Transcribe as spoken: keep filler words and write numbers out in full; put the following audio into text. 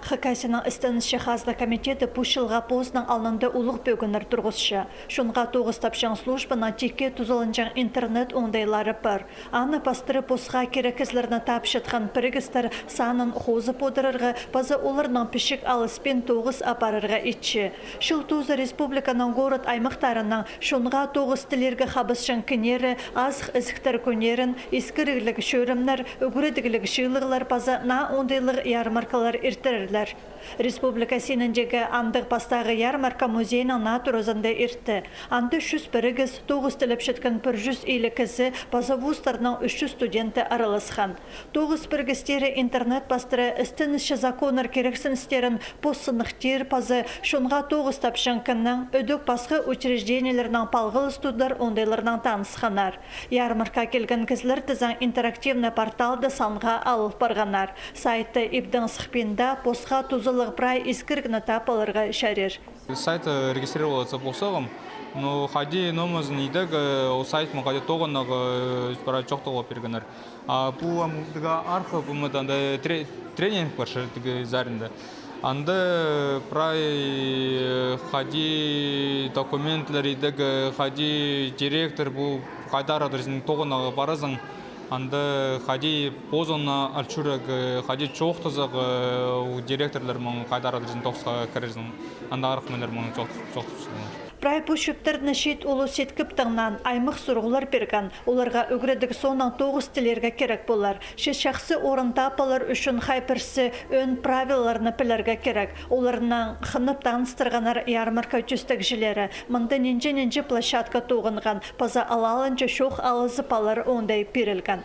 Хакасияның істенісче хазна комитеті пу чылға позының алнында улуғ пӧгіннер турғысча. Чонға тоғыс тапчаң службаның тикке тузаланҷаң интернет оңдайлары пар. Аны пастыра посха кирек кізілерні тапчатхан пірігістер санын хозып одырарға паза оларның пічік алыспин тоғыс апарарға итче. Чыл тооза республиканың город аймахтарының чонға тоғыс тілирге хабысчаң кӱннері азых ізіктер кӱннерін, искірігліг чӧрімнер, ӱгредігліг чыылығлар паза наа оңдайлығ ярмаркалар иртірерлер. Республика синіндегі андағ пастағы ярмарка музейнің наа туразында иртті. Анда чӱс пірігіс, тоғыс тілепчеткен пір чӱс илиг кізі паза вузтарның ӱс чӱс студенті араласхан. Тоғыс пірігістері интернет пастыра істенісче законнар кирексіністерін пос сыныхтир паза чонға тоғыс тапчаң кіннің, ідӧк пасха учреждениелернің палғалыс тудар оңдайларнаң танысханнар. Ярмарка килген кізілер тізең интерактивный порталды санға алыл парғаннар. Сайтта ибдең сыхпинда посха тузалығ прай искірігні тап аларға чарир. Сайт регистрироваться ползағым, но хайди номазын идег, ол сайт мын хайди тоғынарға прай чоохтап пиргеннер. А пу амулдыға архы пу мында тренинг пар шыртығы зарында. Анда прай хайди документлер идег, хайди директор пу хайдар адресін тоғынарға паразың. Анда хайди позыңны алчурак, хайди чоохтазах директорлар мын хайдар адресін тоғысха кірерзің. Анда архманнар мын чоохтазың. Прай пу чӧптерні чиит улус иткіптеңнең аймах сурығлар пирген. Оларға ӱгредіг соонаң тоғыс тілирге кирек полар. Че чахсы орын тап алар ӱчӱн хай пірсі ӧӧн правилаларны пілерге кирек. Оларнаң хынып таныстырғаннар ярмарка тӧстегҷілері. Мында нинҷе-нинҷе площадка тоғынған, паза алалынҷа чоох алызып алар оңдай пирілген.